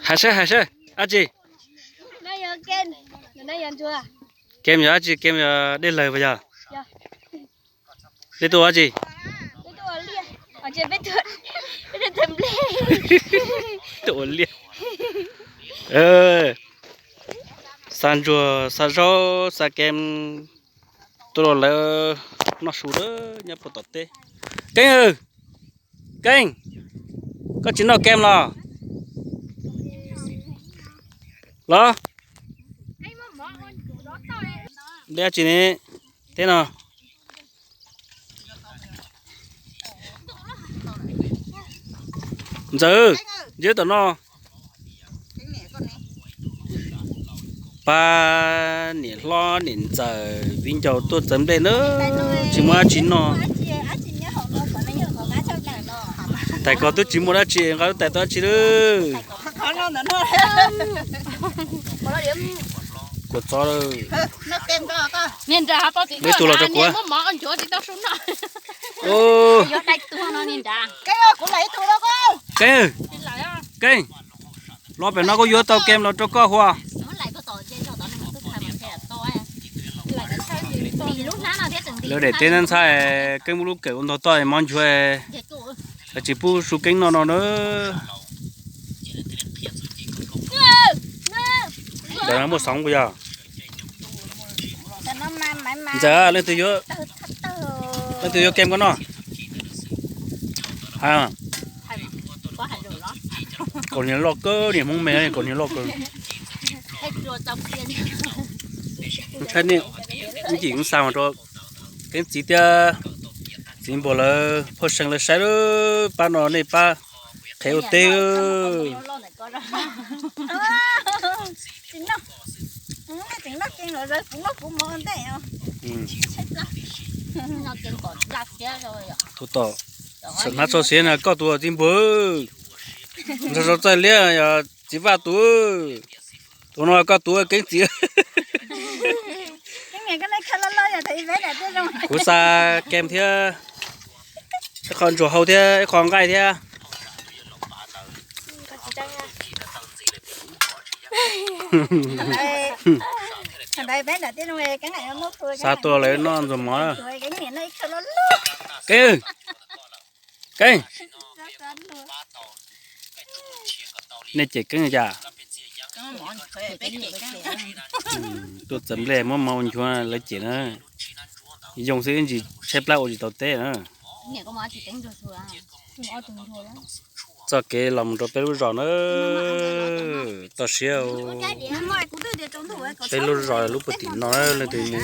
Hais seb, hais seb, dab tsi? Kem yog dab tsi? Kem yog dej lawg puas yog? Dej tuaj ua dab tsi? Tuaj ua liaj. Xa ntsuag, xa zaub, xa kem tuaj rau lawv noj su nyob puag tom teb. Keeb, Keeb, koj tsis noj kem los? Los, dej dab tsi ne? Teb no. Ntxawm, ntsia tom no. Pab niam hlob niam ntxawm viv ncaus tuaj txawv nplej na, tsis muaj dab tsi noj. Tais ko twb tsis muaj dab tsi, nqa lub tais tau dab tsi lawm? Kuv txob lawm. Ib tug los rau kuv. Keeb, Keeb, los pem no kuv yuav tau kem los rau koj hua. Lawv daim teb ntxhab ntxhab, Keeb muab lub kawm ua ntog toj mov nchuav, lawv tsis pub su Keeb noj no na. Ntawm no muaj xoov puas yog? Ntxawm, leej twg yuav kem koj noj? Kaus hniav loj kawg, niag Hmoob me kaus hniav loj kawg. Ntshai nej ib cim kuv xa mus rau Keeb txiv thiab txiv npawg lawv phauj seev lawv saib lawm, pab no nej pab qhev ua teb. Tus tom, hnab txoj sia no koj tus txiv npawg, nrog txoj liab yog txiv Vaj tus, tus no koj tus Keeb txiv. Kuv xa kem thiab, ib qho ntsuag hau thiab ib qho nqaij thiab. Xa tuaj lawv noj ntxuag mov. Keeb, Keeb, nej cem Keeb cas? Tuaj txawv nplej muab mov ua nchuav lawv cem na. Yoo xwb ib ntsis tshaib plab ua tsis tau teb na. Txoj kev los mus rau peb lub zos na, toj siab. Peb lub zos lub puag tim no, leej twg mus